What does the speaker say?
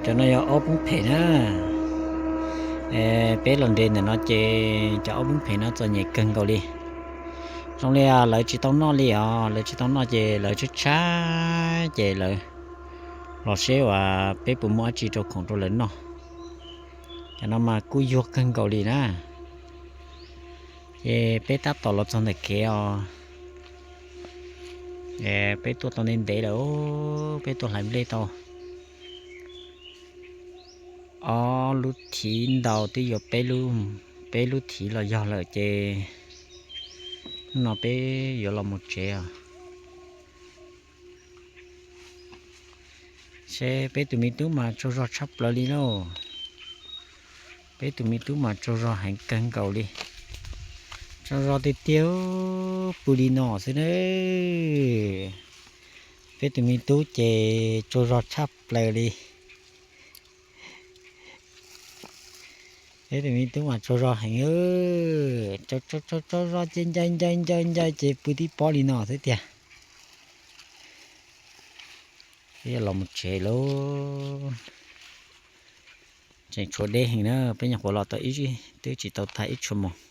Cov no yog ob poob phem na. Peb los nres ntawm no ces cov ob poob phem no txom nyem kawg nkaus li. Zoo li lawv tsis tau noj li os, lawv tsis tau noj ces lawv tshaib tshaib ces lawv los seb uas peb puas muaj dab tsi rau khoom rau lawv noj. Cov no mas kuj yuag kawg nkaus li na. Ces peb tab tom los txog ntawm kev os. Peb tuaj tau ntev ntev lawm, peb tuaj hlais nplej tau ob lub thiv ntau twb yuav peb lub, peb lub thiv los yog lawm ces hnub no peb yuav los mus tsev os. Seb peb tus me tub mas tsaug zog tshaj plaws li lauj. Peb tus me tub mas tsaug zog heev kawg nkaus li. Tsaug zog tiag tiag, pw li no xwb na. Peb tus me tub ces tsaug zog tshaj plaws li. Peb tus me tub mas tsaug zog heev, tsaug zog ces ncai ncai ncai ncai ces pw tib pob li no xwb tiag. Peb yuav los mus tsev lauj. Tseem tshuav deb heev na, peb nyuam qhuav los tau ib, twb tsis tau tag ib tshuaj moos.